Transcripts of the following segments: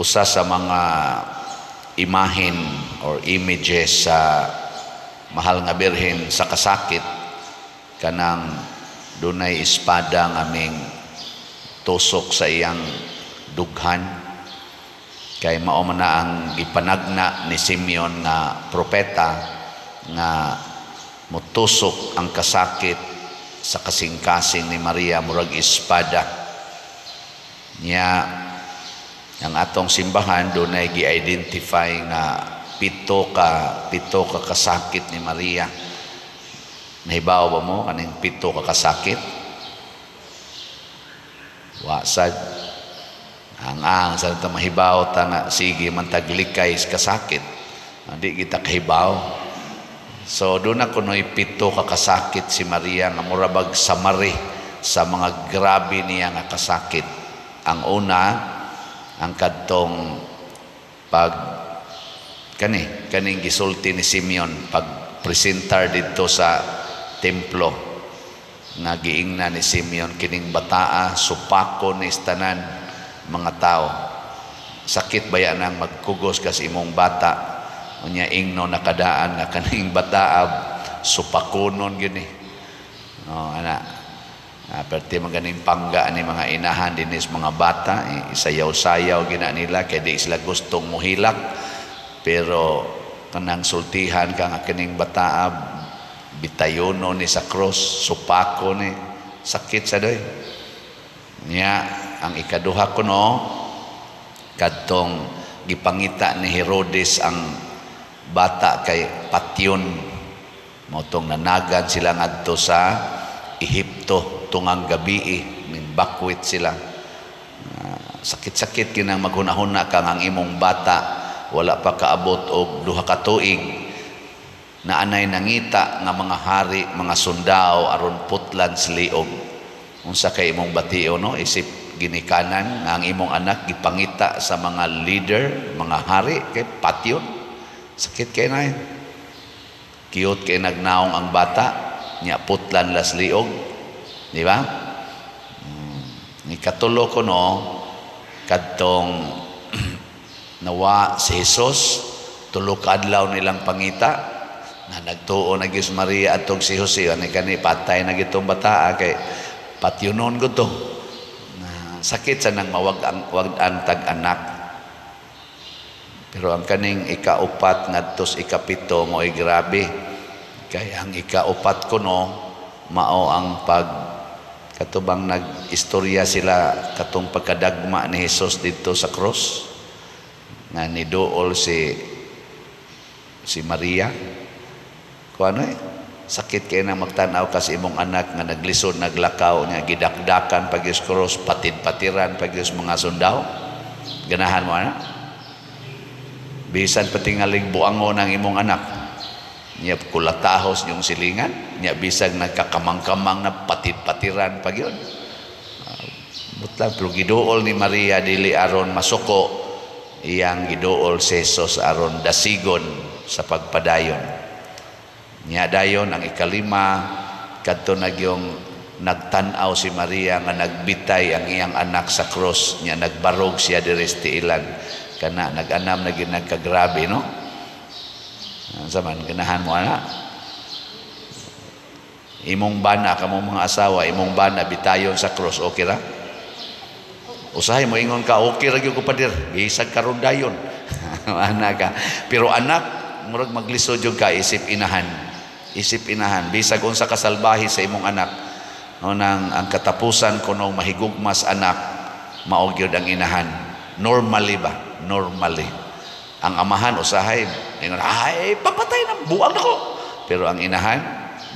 Usa sa mga imahen or images sa Mahal nga Birhen sa kasakit, kanang dunay espada nga aming tusok sa iyang dughan, kay mao man na ang gipanagna ni Simeon nga propeta nga mutusok ang kasakit sa kasing-kasing ni Maria, murag espada niya. Ang atong simbahan, dunay gi-identify nga pito ka kasakit ni Maria. Nahibaw ba mo kaning pito ka kasakit? Wa sad. Ang sa ta mahibaw ta nga sige man taglikay sa kasakit. Hindi kita kahibaw. So doon na kuno'y pito ka kasakit si Maria nga mura bag summary sa mga grabe niya nga kasakit. Ang una, ang kadtong pag kani kaning gisulti ni Simeon pag presentar didto sa templo, nga giingna ni Simeon, "Kining bataa supako ni tanan mga tao." Sakit baya nang magkugos kas imong bata, unya ingno nakadaan nga kaning bataa supakonon gini. Oh, ana. Perti man ganing pangga ni mga inahan dinis mga bata, isayaw-sayaw gina nila kay di sila gustong muhilak, pero kanang sultihan ka nga kining bataa bitayono ni sa cross, supako ni, sakit sa doy niya. Ang ikaduha kuno, kadtong gipangita ni Herodes ang bata kay patyon, mao tong nanagan sila ngadto sa Ehipto tungang gabi, min bakwit sila. Sakit-sakit kinang maghunahuna kang ang imong bata wala pa kaabot og 2 ka tuig na anay nangita nga mga hari, mga sundao aron putlan sa liog. Unsa kay imong batio, no, isip ginikanan nga ang imong anak gipangita sa mga leader, mga hari, kay patyon? Sakit kay na. Cute kay nagnaong ang bata nya putlan las liog, di ba? Ikatulo ko no, kadtong nawa si Jesus, 3 ka adlaw nilang pangita, na nagtuo na gyud si Maria atong si Jose, ani kani patay na gitong bataa kay patyunon ko to. Na sakit sa nang mawag ang wag ang tag-anak. Pero ang kaning ikaupat ngadto sa ikapito mo'y grabe. Kay ang ikaupat kuno mao ang pag katubang nag-istorya sila katong pagkadagma ni Jesus dito sa cross nga niduol si si Maria. Kung ano eh, sakit kay na magtanaw ka sa imong anak nga naglisod naglakaw niya, gidakdakan pag cross, patid-patiran pag mga sundao. Ganahan mo ana? Bisan patingaling buangon ang imong anak niya, kulatahos yung silingan niya, bisag nagkakamang-kamang na, patid-patiran pag yun. Butlang, pero giduol ni Maria dili aron masuko, iyang giduol si Jesus aron dasigon sa pagpadayon niya. Dayon ang ikalima, kadto nagyong nagtan-aw si Maria nga nagbitay ang iyang anak sa cross niya, nagbarog siya diri sa tiilan. Kana nag-anam na gyud nagkagrabe, no? Sa man ganahan mo ana? Imong bana, kamo mga asawa, imong bana bitayon sa cross, okay ra? Usahay mo ingon ka, "Okay ra gyud ko, pader, bisag karon dayon." Ana ka. Pero anak, murag maglisod jud ka isip inahan. Isip inahan, bisag unsa ka salbahe sa imong anak. No, nang ang katapusan kunong mahigugmas anak, mao gyud ang inahan. Normally ba? Normally. Ang amahan usahay ingon, "Ay, papatay na buang nako." Pero ang inahan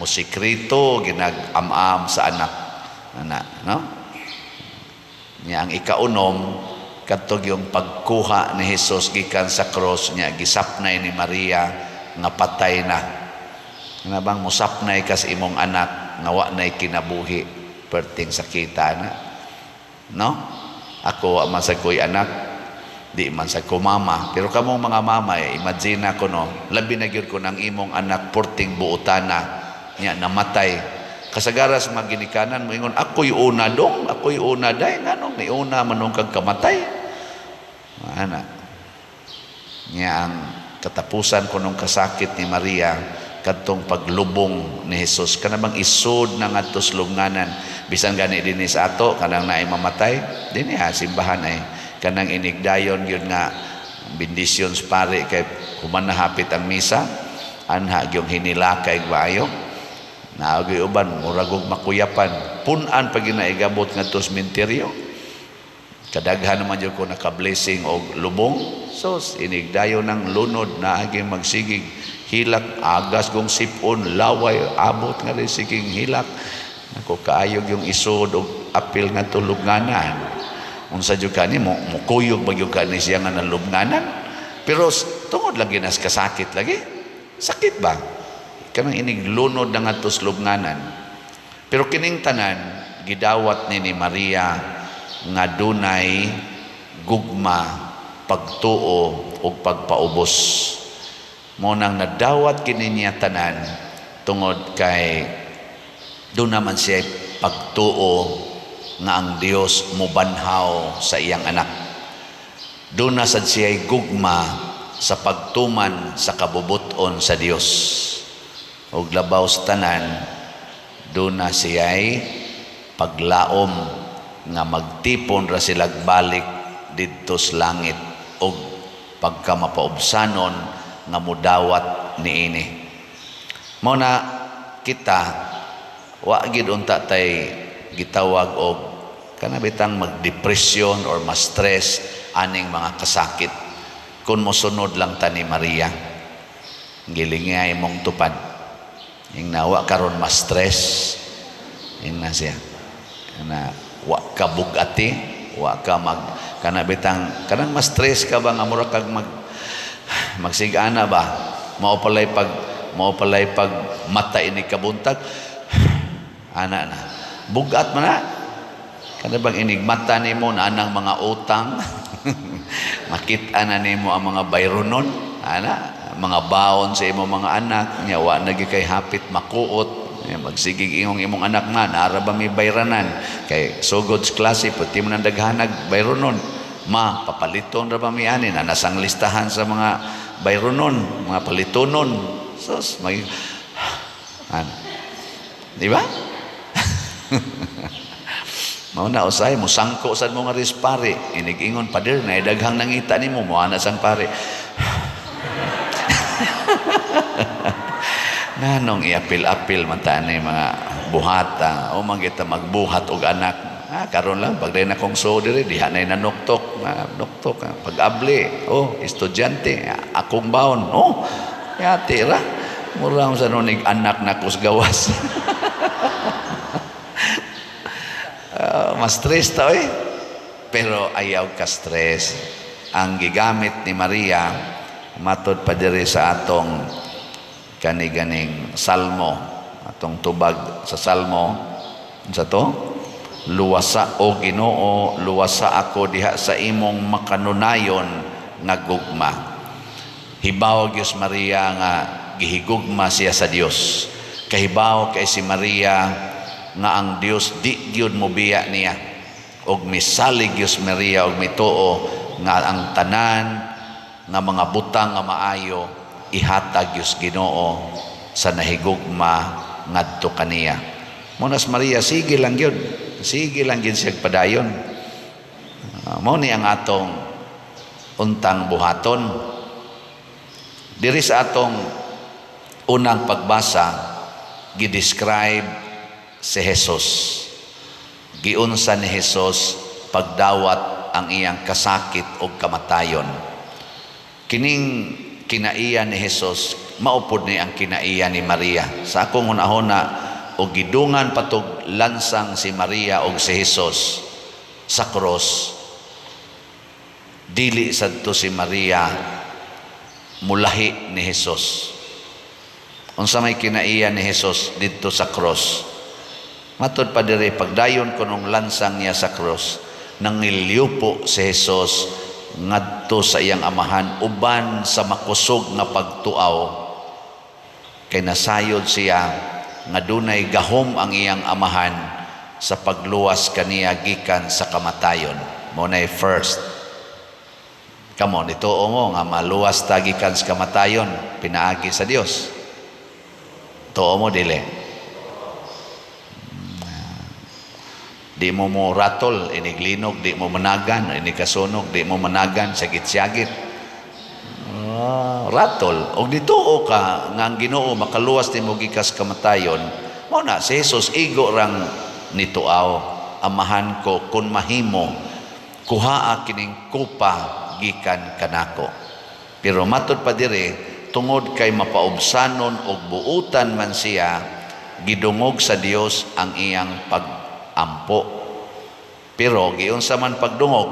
mo sikreto ginag-am-am sa anak. Ana, no? Nya ang ikaunom, kadtog yung pagkuha ni Jesus gikan sa cross niya, gisapnay ni Maria nga patay na. Nga bang musapnay ka sa imong anak nga wa nay kinabuhi, perting sakita na. No? Ako wa man sa ko'y anak, di man sa ko mama, pero kamong mga mama, eh, imagine ako, no, labi na gyud ko ng imong anak porting buotana niya namatay. Kasagara sa mga ginikanan mo ingon, "Ako'y una dong, ako'y una day, nganong ni una manong kag kamatay?" Ana. Nya ang katapusan kunong kasakit ni Maria kadtong paglubong ni Jesus, kana bang isod na ngadto sa lubnganan. Bisan gani dinhi sa ato, kanang naay mamatay dinhi ha simbahan, ay kanang inigdayon gyud nga bendisyon sa pare kay human na hapit ang misa, anha gyung hinilakay maayo. Naagay uban, murag og makuyapan, pun-an pag ginaigabot ngadto sa sementeryo. Kadaghan naman jud ko naka-blessing og lubong. So inigdayon ng lunod na agi magsigig hilak, agas gong sipon, laway, abot nga rin siging hilak. Ako kaayog yung isod og apil nga lubnganan. Unsa jud kani mo mukuyog ba gyud kani siya nga nalubnganan? Pero tungod lagi nas kasakit lagi. Sakit ba? Kanang inig lunod na ngadto sa lubnganan. Pero kining tanan gidawat ni Maria nga dunay gugma, pagtuo ug pagpaubos. Mo nang nadawat kini niya tanan tungod kay doon naman siya pagtuo nga ang Dios mubanhaw sa iyang anak. Doon na sad siya gugma sa pagtuman sa kabubuton sa Dios. Ug labaw sa tanan, doon na siya paglaom nga magtipon ra sila balik didto sa langit og pagka mapaubsanon nga mudawat niini. Mao na kita wa gid unta tay gitawag og kana bitang magdepresyon or ma-stress aning mga kasakit kung mosunod lang ta ni Maria. Gilingay mong tupad ing nawa karon ma-stress, ing na siya na wa ka bugati, wa ka mag kana bitang kanang ma-stress ka ba nga mura kag magsigana ba, mao palay pag mata ini kabuntag, ana na bugat man na. Kana bang inig mata nimo na anang mga utang, makita na nimo ang mga bayronon ana, mga baon sa imong mga anak nya wa na gyud kay hapit makuot. Nya, magsigig ingong imong anak na naara ba may bayranan kay sugod sa klase, pati mo nang daghanag bayronon, ma, papaliton ra ba mi ani na nasang listahan sa mga bayronon, mga palitonon. Sus mag ana, di ba? Mao na usay musangko sad mo nga ris pare, inig-ingon, "Pader, na daghang nangita nimo." Mo ana sang pare, nganong iapil-apil man ta ni mga buhata o man kita magbuhat og anak. Ah, karon lang pagday na kong so diri diha nay nanuktok, ah, nuktok, ah, pag-abli, oh, estudyante, ah, akong baon, oh, yati ra mura sa nunig anak na kus gawas. Mas stress ta eh. Pero ayaw ka stress. Ang gigamit ni Maria matod pa diri sa atong kani-ganing salmo, atong tubag sa salmo sa to, "Luwasa o Ginoo, luwasa ako diha sa imong makanunayon nga gugma." Hibaw gyud Maria nga gihigugma siya sa Dios. Kahibaw kay si Maria nga ang Dios di gyud mobiya niya. Og misalig gyud Maria og mituo nga ang tanan nga mga butang nga maayo ihatag gyud Ginoo sa nahigugma ngadto kaniya. Monas Maria sige lang gyud. Sige lang gyud siya padayon. Mao ni ang atong untang buhaton. Diri sa atong unang pagbasa, gi-describe si Jesus. Giunsa ni Jesus pagdawat ang iyang kasakit o kamatayon. Kining kinaiya ni Jesus, maupod ni ang kinaiya ni Maria. Sa akong hunahuna, o gidungan patog lansang si Maria og si Jesus sa cross, dili sadto si Maria mulahi ni Jesus. Unsa may kinaiya ni Jesus didto sa cross? Matod pa diri, pagdayon kunong lansang niya sa cross, nangilyopo si Jesus ngadto sa iyang amahan uban sa makusog nga pagtuaw, kay nasayod siya nga dunay gahom ang iyang amahan sa pagluwas kaniya gikan sa kamatayon. Mo nay first. Kamo, nituo mo nga maluwas ta gikan sa kamatayon pinaagi sa Dios? Tuo mo, dili? Di mo mo ratol iniglinog, di mo managan inig kasunog, di mo managan syagit-syagit. Ah, ratol og nituo ka nga ang Ginoo makaluwas nimo gikas kamatayon. Mao na si Jesus, igo rang nituaw, "Amahan ko, kun mahimo, kuhaa kining kupa gikan kanako." Pero matud pa diri, tungod kay mapaubsanon og buutan man siya, gidungog sa Dios ang iyang pag-ampo. Pero giunsa man pagdungog,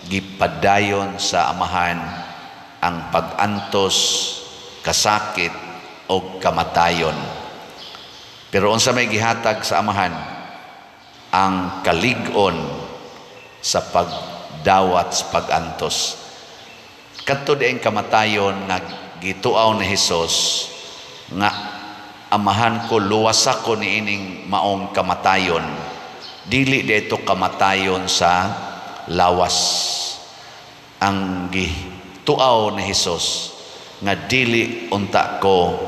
gipadayon sa Amahan ang pag-antos, kasakit og kamatayon. Pero unsa may gihatag sa Amahan? Ang kalig-on sa pagdawat sa pag-antos. Kadto diay kamatayon nga gituaw ni Hesus nga, "Amahan ko, luwas ako niining maong kamatayon," dili dito kamatayon sa lawas. Ang gituaw ni Hesus nga dili unta ko,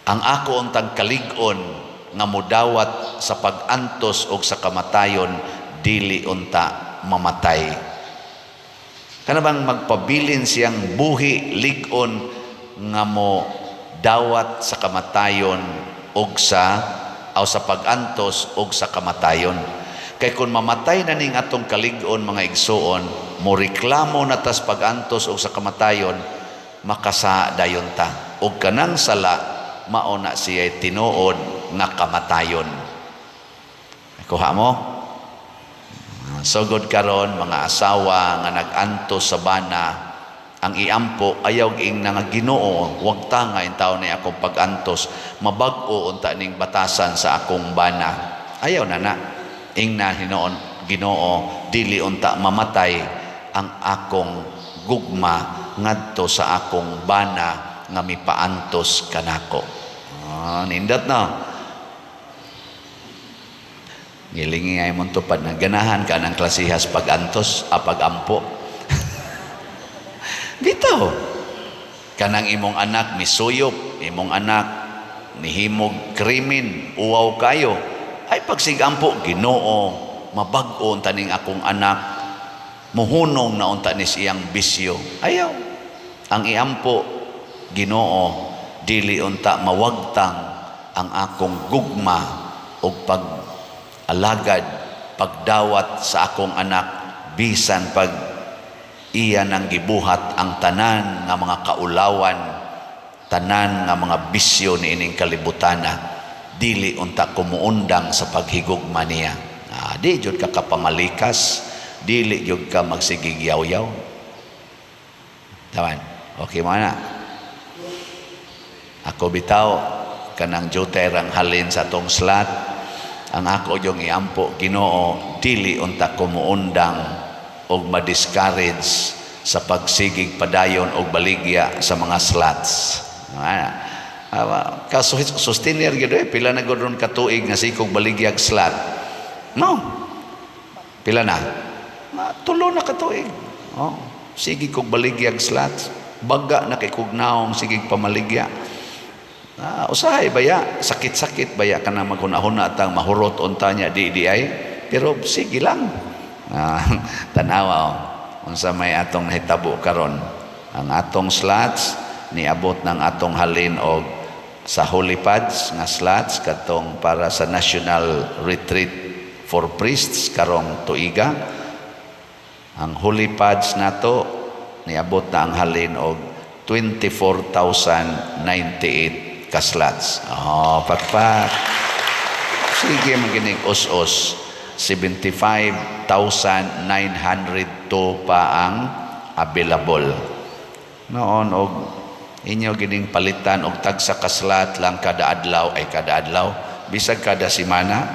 ang ako untang kalig-on nga mudawat sa pag-antos og sa kamatayon, dili unta mamatay. Kana bang magpabilin siyang buhi, lig-on nga mo dawat sa kamatayon og sa aw sa pag-antos og sa kamatayon. Kay kung mamatay na ning atong kalig-on, mga igsuon, mo reklamo na tas pag-antos og sa kamatayon, makasa dayon ta. Og kanang sala, mao na siya tinuod nga kamatayon. Kuha mo? Sugod karon, mga asawa nga nag-antos sa bana, ang iampo, ayaw ingna nga, "Ginoo, wag ta nga intaw ni akong pag-antos, mabag-o unta ning batasan sa akong bana." Ayaw na na. Ingna hinuon, "Ginoo, dili unta mamatay ang akong gugma ngadto sa akong bana nga mipaantos kanako." Ah, nindot, no? Ngilingi ay mong tupad na ganahan ka ng klasihas pag-antos, a pag-ampo. Bitaw. Kanang imong anak misuyop, imong anak nihimog krimen, uwaw kayo. Ay pagsigampo, "Ginoo, mabag-o unta ning akong anak, muhunong na unta ni siyang bisyo." Ayaw. Ang iampo, "Ginoo, dili unta mawagtang ang akong gugma og pag alagad, pagdawat sa akong anak, bisan pag iya nang gibuhat ang tanan nga mga kaulawan, tanan nga mga bisyo ni ining kalibutana, dili unta kumuundang sa paghigugma niya." Ah, di jud ka kapamalikas, dili jud ka magsigig yaw-yaw. Taman, okay mo na. Ako bitaw, kanang jutay rang halin sa atong slot, ang ako yung iampo, "Ginoo, dili unta kumuundang og ma-discourage sa pagsigig padayon og baligya sa mga slots." Ah, ka sustainer gyud eh, pila na gud ron katuig nga sikog baligyag slot. No. Pila na? Ah, 3 na katuig. Oh, sige kog baligyag slots. Baga na kay kog naong sige pamaligya. Ah, usahay baya, sakit-sakit baya ka na maghuna-huna atang mahurot unta niya di di ay, pero sige lang. Ah, tanawa oh, unsa may atong nahitabo karon. Ang atong slots niabot ng atong halin og sa Holy Pads nga slots katong para sa National Retreat for Priests karong tuiga. Ang Holy Pads nato niabot na ang halin og 24,098 ka slots. Oh, pakpak. Sige, maginig us-us. 75,902 pa ang available. Noon og inyo gining palitan og tagsa ka slot lang kada adlaw, ay kada adlaw, bisag kada semana,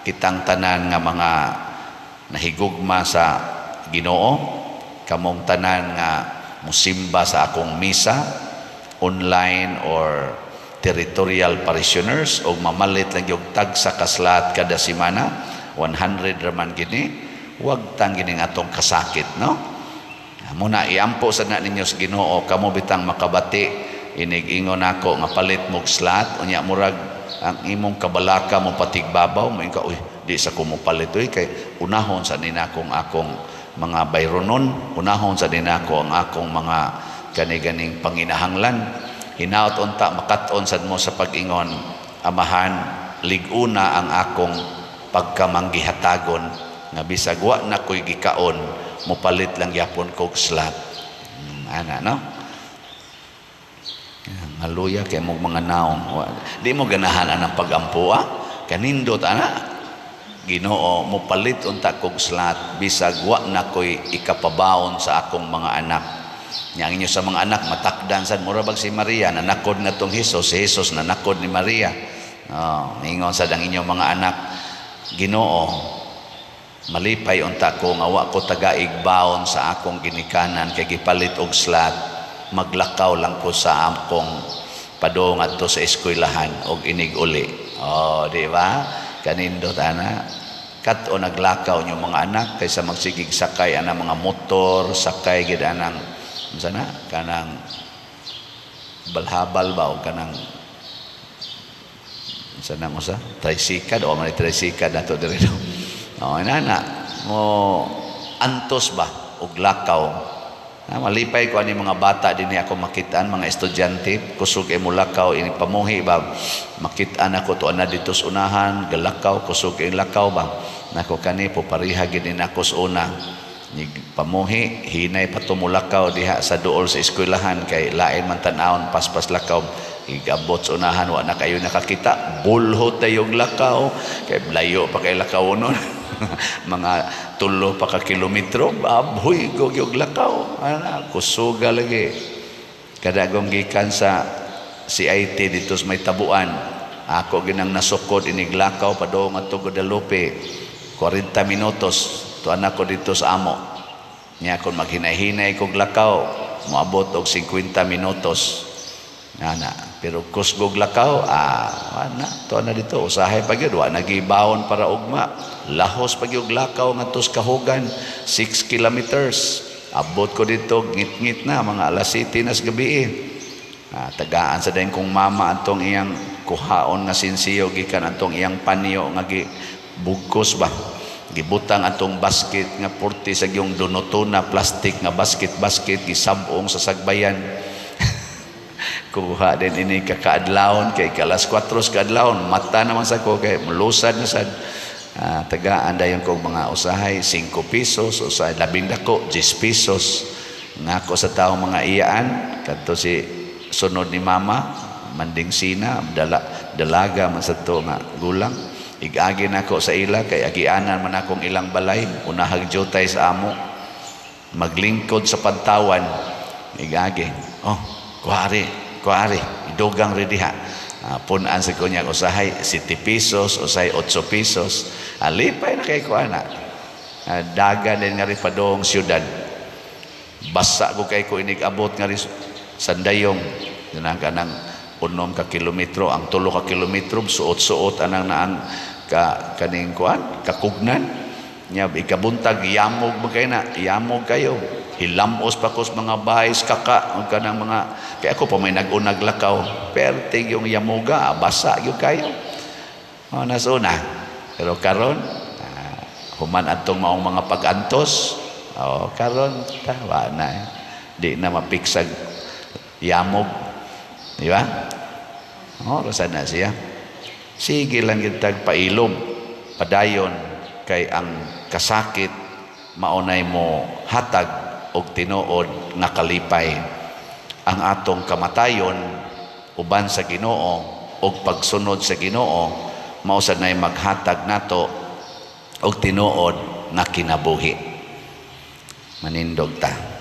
kitang tanan nga mga nahigugma sa Ginoo, kamong tanan nga musimba sa akong misa online or territorial parishioners, og mamalit lang yung tagsa ka slot kada semana, 100 raman gini, wag tang gining atong kasakit, no? Amo na iampo sa na ninyo sa Ginoo. Kamo bitang makabati inig ingon nako nga palit mo slot, unya murag ang imong kabalaka mo patigbabaw mo ka, "Uy, di sa ko mopalit uy, kay unahon sa ninakong akong mga bayronon, unahon sa ninako ang akong mga kani-ganing panginahanglan." Hinaot unta makat-on sad mo sa pag-ingon, "Amahan, lig-una ang akong pagkamanggihatagon nga bisag wa na ko'y gikaon, mopalit lang gyapon kog slot." Ana no. Ngaluya kay mong mga naong. Di mo ganahan anang pagampo, ah? Kanindot ana. "Ginoo, mopalit unta kog slot bisag wa na ko'y ikapabaon sa akong mga anak." Nya ang inyo sa mga anak matakdan sad, mura bag si Maria nanakod nga tong Hesus, si Hesus nanakod ni Maria. Oh, ingon sad ang inyong mga anak, "Ginoo, malipay unta ko nga wa ko tagaig baon sa akong ginikanan kay gipalit og slot, maglakaw lang ko sa akong padung adto sa eskwelahan og inig uli." Oh, di ba? Kanindot ana. Kat-o naglakaw inyong mga anak kaysa magsigig sakay anang mga motor, sakay gid anang unsa na kanang balhabal ba o kanang unsa nang usa tricycle o man tricycle nato diri, no? Oh, inana mo antos ba og lakaw. Na, malipay ko ani mga bata dinhi ako makitaan, mga estudyante, kusog kay mulakaw ini pamuhi ba. Makitaan ako to ana dito sa unahan galakaw, kusog kay lakaw ba. Nako, kani po pareha gid ni nako sa una. Nig pamuhi, hinay pa tumulakaw diha sa duol sa eskwelahan kay lain man tan-awon, paspas lakaw. Igabot sa unahan, wa na kayo nakakita, bulhot tayong lakaw kay layo pa kay lakaw nun, mga 3 pa ka kilometro, abhoy go gyud lakaw ana, kusuga lagi. Kadagong gikan sa CIT dito sa may tabuan, ako ginang nasukod iniglakaw padung adto Guadalupe, 40 minutos to anak ko dito sa amo niya. Kung maghinay-hinay kog lakaw, moabot og 50 minutos ana, pero kusgog lakaw, ah, ana to na dito usahay pa gyud, wa nagibawon para ugma, lahos pa gyud lakaw ngadto sa Kahugan, 6 kilometers. Abot ko dito ngit-ngit na, mga alas 7 na sa gabi eh. Ah, tagaan sa dayon kong mama antong iyang kuhaon nga sinsiyo gikan antong iyang panyo nga gi bugkos ba, gibutang atong basket nga purti sa giyong dunotona plastic nga basket basket, gisabong sa sagbayan. Kuha din ini kakaadlawon kay kalas 4 sa kaadlawon, mata naman sa ko kay mulusad na sad. Ah, tagaan dayon kog mga usahay 5 pesos, usahay labing dako 10 pesos. Ngako sa taong mga iyaan kadto si sunod ni mama, Manding Sina, dala, dalaga man sa to nga gulang. Igagi nako sa ila kay agianan man akong ilang balay, unahag jutay sa amo, maglingkod sa pantawan. Igagi, "Oh, kuhari, kuhari, idugang ri diha." Punan sa kunya usahay 7 pesos, usahay 8 pesos. Alipay na kay ko ana. Dagan din nga rin padong siyudad, basa ko kay ko inig abot nga rin sandayong kanang kanang 6 ka kilometro, ang 3 ka kilometro, suot-suot anang naang ka kaning kuan kakugnan nya. Ikabuntag yamog ba kay na, yamog kayo, hilamos pa ko sa mga bahay kaka ug kanang mga kay ako pa may nag-unag lakaw, perting yung yamoga, basa gyud kayo. Oh, nasuna. Pero karon, human atong maong mga pag-antos, oh, karon tawa na eh. Di na mapiksag yamog, di ba? Oh, rasa na siya. Sige lang gid pailob, padayon, kay ang kasakit maunay mo hatag og tinuod nga kalipay. Ang atong kamatayon uban sa Ginoo og pagsunod sa Ginoo mao sad nay maghatag nato og tinuod nga kinabuhi. Manindog ta.